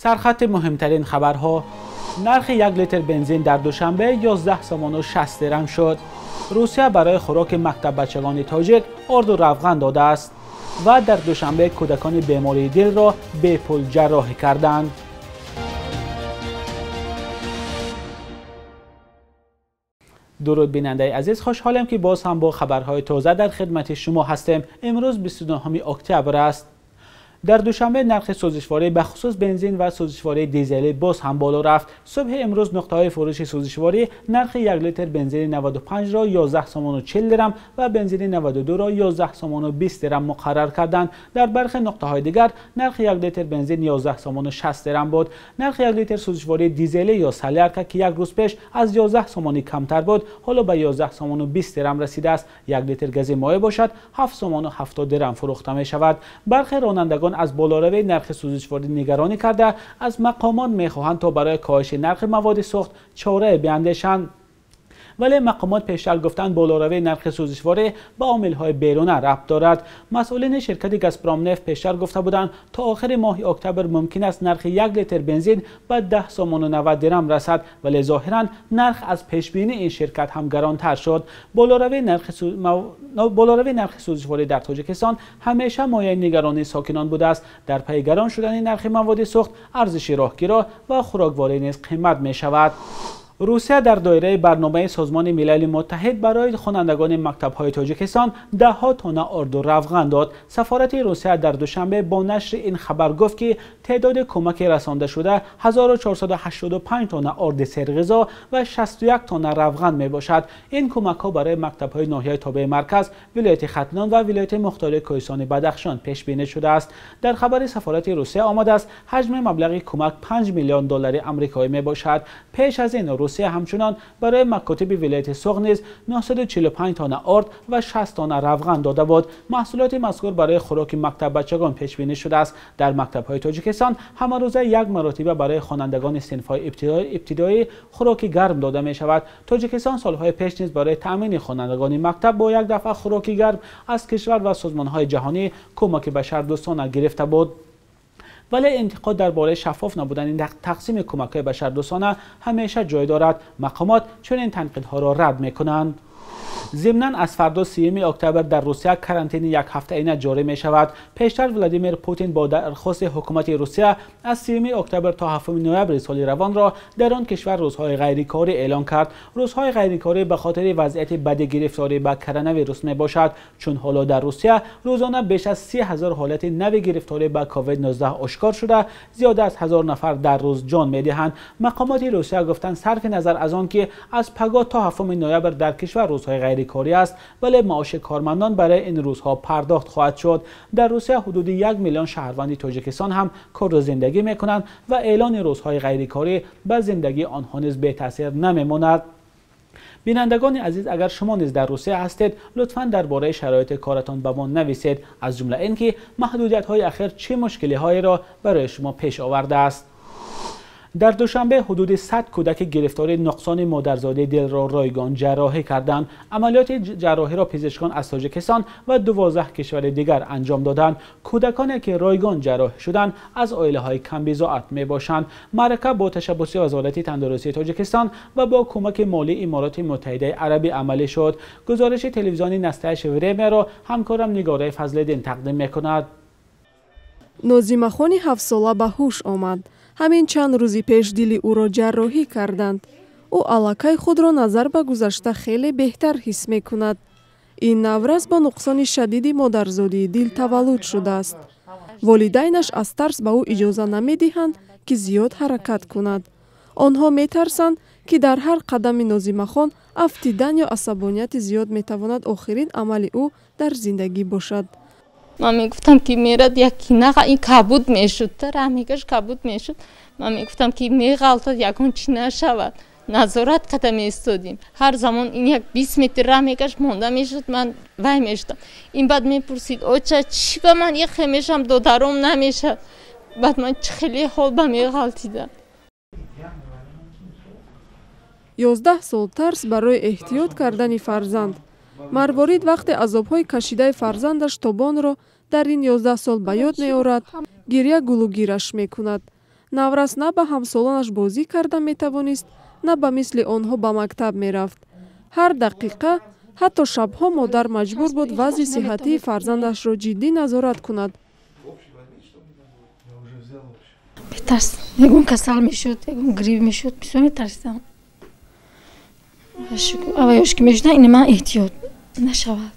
Сархати муҳимтарин хабарҳо. Нархи 1 литр бензин дар Душанбе 11 сомону 60 дирам шуд. Русия барои хӯроки мактаббачагони тоҷик орду равған додааст ва дар Душанбе кӯдакони бемории дилро бепул ҷарроҳӣ карданд. Дуруд бинандаи азиз, хушҳолем ки боз ҳам бо хабарҳои тоза дар хидмати шумо ҳастем. Имрӯз 29 октябр аст. Дар Душанбе нархи сӯзишворӣ ба хусус бензин ва сӯзишвории дизелӣ боз ҳам боло рафт. Субҳи имрӯз нуқтаҳои фурӯши сӯзишворӣ нархи 1 литр бензини 95-ро 11 сомону 40 дирам ва бензини 92-ро 11 сомону 20 дирам муқаррар карданд. Дар бархе нуқтаҳои дигар нархи 1 литр бензин 11 сомону 60 дирам буд. Нархи 1 литр сӯзишвории дизелӣ ё солярка, ки як рӯз пеш аз 11 сомонӣ камтар буд, ҳоло ба 11 сомону 20 дирам расидааст. 1 литр гази моеъ бошад 7 сомону 70 дирам фурӯхта мешавад. Бархе ронандагон аз болоравии нархи сӯзишворӣ нигаронӣ карда, аз мақомот мехоҳанд то барои коҳиши нархи маводи сӯхт чорае биандешанд. Вале мақомот пештар гуфтанд болоравии нархи сӯзишворӣ ба омилҳои беруна рабт дорад. Масъулини ширкати Газпромнефт пештар гуфта буданд, то охири моҳи октябр мумкин аст нархи 1 литр бензин ба 10 сомону 90 дирам расад, вале зоҳиран нарх аз пешбинии ин ширкат ҳам гаронтар шуд. Болоравии нархи сӯзишворӣ дар Тоҷикистон ҳамеша мояи нигаронии сокинон будааст. Дар пайи гарон шудани нархи маводи сӯхт, арзиши роҳгиро ва хӯрокворӣ низ қимат мешавад. Русия дар доираи барномаи Созмони Милали Муттаҳид барои хонандагони мактабҳои Тоҷикистон даҳҳо тонна орду равған дод. Сафорати Русия дар Душанбе бо нашри ин хабар гуфт, ки теъдоди кӯмаки расонда шуда 1485 тонна орди серғизо ва 61 тонна равған мебошад. Ин кӯмакҳо барои мактабҳои ноҳияи тобеи марказ, вилояти Хатлон ва вилояти мухтори Кӯҳистони Бадахшон пешбинӣ шудааст. Дар хабари сафорати Русия омадааст, ҳаҷми маблағи кӯмак 5 миллион доллари амрикоӣ мебошад. Пеш аз ин Русия ҳамчунон барои макотиби вилояти Суғд низ 945 тонна орд ва 60 тонна равған дода буд. Маҳсулоти мазкур барои хӯроки мактаббачагон пешбинӣ шудааст. Дар мактабҳои Тоҷикистон ҳамарӯза як маротиба барои хонандагони синфҳои ибтидоӣ хӯроки гарм дода мешавад. Тоҷикистон солҳои пеш низ барои таъмини хонандагони мактаб бо як дафъа хӯроки гарм аз кишвар ва созмонҳои ҷаҳонӣ кӯмаки башардӯстона гирифта буд. Вале интиқод дар бораи шаффоф набудани тақсими кӯмакҳои башардӯстона ҳамеша ҷой дорад. Мақомот чунин танқидҳоро рад мекунанд. Зимнан аз фардо 30 октябр дар Русия карантини якҳафтаина ҷорӣ мешавад. Пештар Владимир Путин бо дархости ҳукумати Русия аз 30 октябр то 7 ноябри соли равонро дар он кишвар рӯзҳои ғайрикорӣ эълон кард. Рӯзҳои ғайрикорӣ ба хотири вазъияти бади гирифторӣ ба коронавирус мебошад, чун ҳоло дар Русия рӯзона беш аз 30 000 ҳолати нави гирифторӣ ба COVID-19 ошкор шуда, зиёда аз 1000 нафар дар рӯз ҷон медиҳанд. Мақомоти Русия гуфтанд, сарфи назар аз он ки аз пагоҳ то 7 ноябр дар кишвар рӯзҳои ғайрикорӣ аст, вале маоши кормандон барои ин рӯзҳо пардохт хоҳад шуд. Дар Русия ҳудуди 1 миллион шаҳрванди Тоҷикистон ҳам кору зиндагӣ мекунанд ва эълони рӯзҳои ғайрикорӣ ба зиндагии онҳо низ бетаъсир намемонад. Бинандагони азиз, агар шумо низ дар Русия ҳастед, лутфан дар бораи шароити коратон ба мо нависед, аз ҷумла ин ки маҳдудиятҳои ахир чӣ мушкилиҳоеро барои шумо пеш овардааст. Дар Душанбе ҳудуди 100 кӯдаки гирифтори нуқсони модарзодии дилро ройгон ҷарроҳӣ карданд. Амалиёти ҷарроҳиро пизишкон аз Тоҷикистон ва 12 кишвари дигар анҷом доданд. Кӯдаконе ки ройгон ҷарроҳӣ шуданд аз оилаҳои камбизоат мебошанд. Маърака бо ташаббуси Вазорати тандурустии Тоҷикистон ва бо кӯмаки молии Имороти Муттаҳидаи Арабӣ амалӣ шуд. Гузориши телевизиони Настоящее Времяро ҳамкорам Нигораи Фазлиддин тақдим мекунад. Нозимахони 7-сола ба ҳуш омад. Ҳамин чанд рӯзи пеш дили ӯро ҷарроҳӣ карданд. Ӯ аллакай худро назар ба гузашта хеле беҳтар ҳис мекунад. Ин наврас бо нуқсони шадиди модарзодии дил таваллуд шудааст. Волидайнаш аз тарс ба ӯ иҷоза намедиҳанд, ки зиёд ҳаракат кунад. Онҳо метарсанд, ки дар ҳар қадами Нозимахон афтидан ё асабонияти зиёд метавонад охирин амали ӯ дар зиндагӣ бошад. Ман мегуфтам, ки мерад яки наға ин кабуд мешуд, рамигаш кабуд мешуд. Ман мегуфтам, ки меғалтад, ягон чӣ нашавад. Назорат қада меистодим. Ҳар замон ин як 20 метр рамигаш монда мешуд, ман вай мешудам. Ин баъд мепурсид, оча чӣ ба ман яхе мешам, додаром намешад. Баъд ман чӣ хеле ҳол ба меғалтидам. 11 сол тарс барои эҳтиёт кардани фарзанд. Марворид вақте азобҳои кашидаи фарзандаш Тобонро дар ин 11 сол ба ёд меорад, гиря гулугираш мекунад. Наврас на ба ҳамсолонаш бозӣ карда метавонист, на ба мисли онҳо ба мактаб мерафт. Ҳар дақиқа, ҳатто шабҳо модар маҷбур буд вазъи сиҳатии фарзандашро ҷиддӣ назорат кунад. Метарс, ягон касал мешуд, ягон грипп мешуд, бисёр метарсидам. Аваёш ки мешуда, ин ман эҳтиёт нашавад.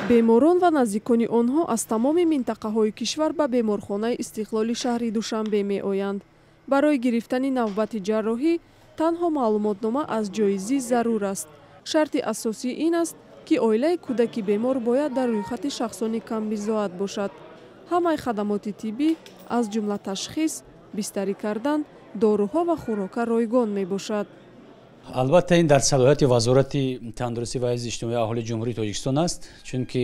Беморон ва наздикони онҳо аз тамоми минтақаҳои кишвар ба беморхонаи Истиқлоли шаҳри Душанбе меоянд. Барои гирифтани навбати ҷарроҳӣ танҳо маълумотнома аз ҷои зист зарур аст. Шарти асосӣ ин аст, ки оилаи кӯдаки бемор бояд дар рӯйхати шахсони камбизоат бошад. Ҳамаи хадамоти тиббӣ, аз ҷумла ташхис, бистарӣ кардан, доруҳо ва хӯрока ройгон мебошад. Албатта, ин дар салоҳияти Вазорати тандурустӣ ва ҳифзи иҷтимоии аҳолии Ҷумҳурии Тоҷикистон аст, чунки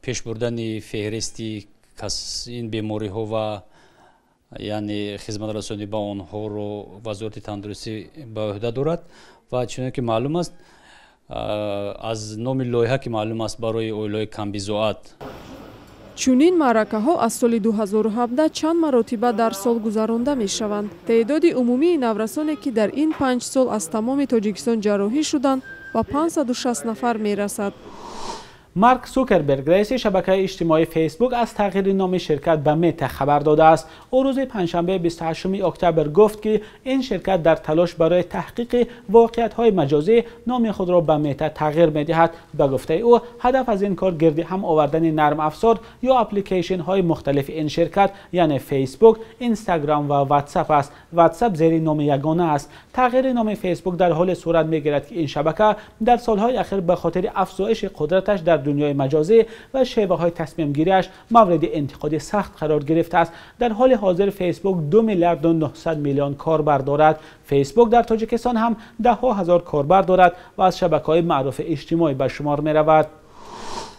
пеш бурдани феҳристи ин бемориҳо ва яъне хизматрасонӣ ба онҳоро Вазорати тандурустӣ ба ӯҳда дорад. Ва чуноне ки маълум аст, аз номи лоиҳа ки маълум аст, барои оилаҳои камбизоат. Чунин маъракаҳо аз соли 2017 чанд маротиба дар сол гузаронда мешаванд. Теъдоди умумии наврасоне, ки дар ин 5 сол аз тамоми Тоҷикистон ҷарроҳӣ шуданд, ба 560 нафар мерасад. Марк Цукерберг, раиси шабакаи иҷтимоии Фейсбук, аз тағйири номи ширкат ба Мета хабар додааст. Ӯ рӯзи панҷшанбе 28 октябр гуфт, ки ин ширкат дар талош барои таҳқиқи воқеиятҳои маҷозӣ номи худро ба Мета тағйир медиҳад. Ба гуфтаи ӯ, ҳадаф аз ин кор гирди ҳам овардани нарм афзор ё апликейшнҳои мухталифи ин ширкат, яъне Фейсбук, Инстаграм ва Ватсап аст. Ватсап зери номи ягона аст. Тағйири номи Фейсбук дар ҳоле сурат мегирад, ки ин шабака дар солҳои ахир ба хотири афзоиши қудраташ дар дунёи маҷозӣ ва шеваҳои тасмимгириаш мавриди интиқоди сахт қарор гирифтааст. Дар ҳоли ҳозир Фейсбук 2 миллиарду 900 миллион корбар дорад. Фейсбук дар Тоҷикистон ҳам даҳҳо ҳазор корбар дорад ва аз шабакаҳои маъруфи иҷтимоӣ ба шумор меравад.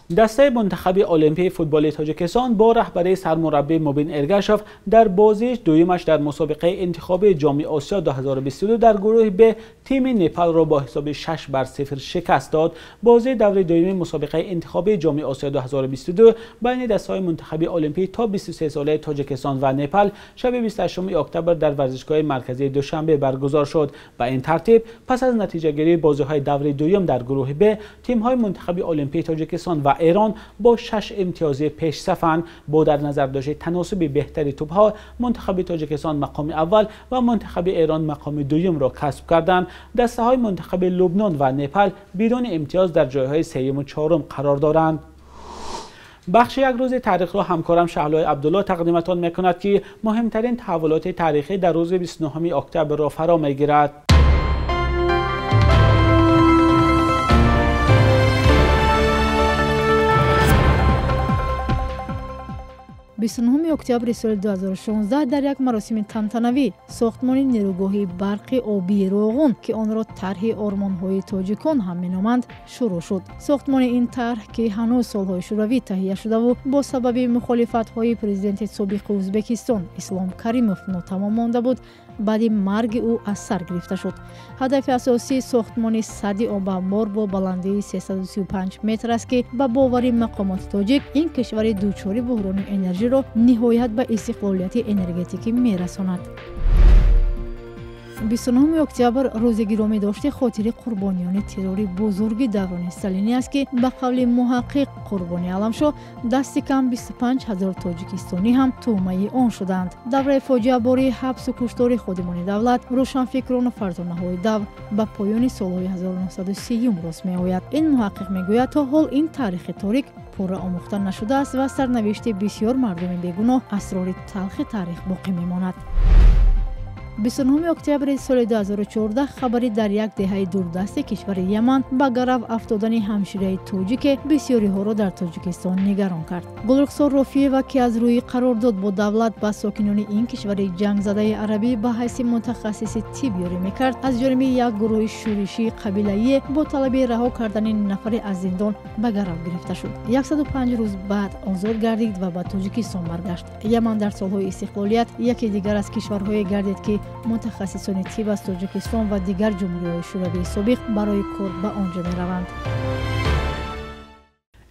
Дастаи мунтахаби олимпии футболи Тоҷикистон бо раҳбарии сармураббӣ Мубин Эргашов дар бозии дуюмаш дар мусобиқаи интихобии Ҷоми Осиё 2022 дар гурӯҳи Б тими Непалро бо ҳисоби 6-0 шикаст дод. Бозии даври дуюми мусобиқаи интихобии Ҷоми Осиё 2022 байни дастаҳои мунтахаби олимпӣ то 23 солаи Тоҷикистон ва Непал шаби 28 октябр дар варзишгоҳи марказии Душанбе баргузор шуд. Ба ин тартиб, пас аз натиҷагирии бозиҳои даври дуюм дар гурӯҳи Б, тимҳои мунтахаби олимпии Тоҷикистон ва Эрон бо 6 имтиёзи пешсафанд. Бо дар назар дошти таносуби беҳтари тӯбҳо, мунтахаби Тоҷикистон мақоми аввал ва мунтахаби Эрон мақоми дуюмро касб карданд. Дастаҳои мунтахаби Лубнон ва Непал бидуни имтиёз дар ҷойҳои сеюму чорум қарор доранд. Бахши як рӯзи таърихро ҳамкорам Шаҳлои Абдулло тақдиматон мекунад, ки муҳимтарин таҳаввулоти таърихӣ дар рӯзи 29 октябрро фаро мегирад. 29 октябри соли 2016 дар як маросими тантанавӣ сохтмони нерӯгоҳи барқи обии Роғун, ки онро тарҳи ормонҳои тоҷикон ҳам меноманд, шурӯъ шуд. Сохтмони ин тарҳ, ки ҳанӯз солҳои шӯравӣ таҳия шудаву бо сабаби мухолифатҳои президенти собиқи Ӯзбекистон Ислом Каримов нотамом монда буд, баъди марги ӯ аз сар гирифта шуд. Ҳадафи асосии сохтмони садди обамбор бо баландии 335 метр аст, ки ба бовари мақомоти тоҷик ин кишвари дучори буҳрони энержиро ниҳоят ба истиқлолияти энергетикӣ мерасонад. 29 октябр рӯзи гиромӣ дошти хотири қурбониёни террори бузурги даврони сталинӣ аст, ки ба қавли муҳаққиқ Қурбони Аламшоҳ дасти кам 25 ҳазор тоҷикистонӣ ҳам тӯъмаи он шуданд. Давраи фоҷиабории ҳабсу куштори ходимони давлат, рӯшанфикрону фарзонаҳои давр ба поёни солҳои 1930 рост меояд. Ин муҳаққиқ мегӯяд, то ҳол ин таърихи торик пурра омӯхта нашудааст ва сарнавишти бисёр мардуми бегуноҳ асрори талхи таърих боқӣ мемонад. 29 октябри соли 2014 хабари дар як деҳаи дурдасти кишвари Яман ба гарав афтодани ҳамшираи тоҷике бисёриҳоро дар Тоҷикистон нигарон кард. Гулрухсор Рофиева, ки аз рӯи қарордод бо давлат ба сокинони ин кишвари ҷангзадаи арабӣ ба ҳайси мутахассиси тиб ёрӣ мекард, аз ҷониби як гурӯҳи шӯришии қабилаие бо талаби раҳо кардани нафаре аз зиндон ба гарав гирифта шуд. 105 рӯз баъд озод гардид ва ба Тоҷикистон баргашт. Яман дар солҳои истиқлолият яке дигар аз кишварҳое гардид, ки мутахассисони тиб аз Тоҷикистон ва дигар ҷумҳуриҳои шӯравии собиқ барои кор ба он ҷо мераванд.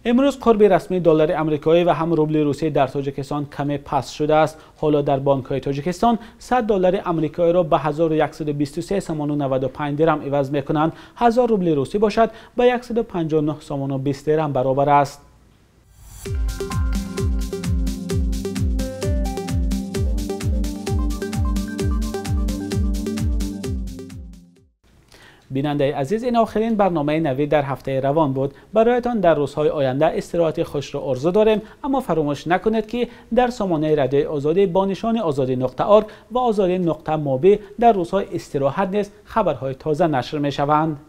Имрӯз қурби расмии доллари амрикоӣ ва ҳам рубли русӣ дар Тоҷикистон каме паст шудааст. Ҳоло дар бонкҳои Тоҷикистон 100 доллари амрикоиро ба 1123 сомону 95 дирам иваз мекунанд. 1000 рубли русӣ бошад ба 159 сомону 20 дирам баробар аст. Бинандаи азиз, ин охирин барномаи навӣ дар ҳафтаи равон буд. Бароятон дар рӯзҳои оянда истироҳати хушро орзу дорем, аммо фаромӯш накунед, ки дар сомонаи Радиои Озодӣ бо нишони озодӣ.org ва озодӣ.mobi дар рӯзҳои истироҳат низ хабарҳои тоза нашр мешаванд.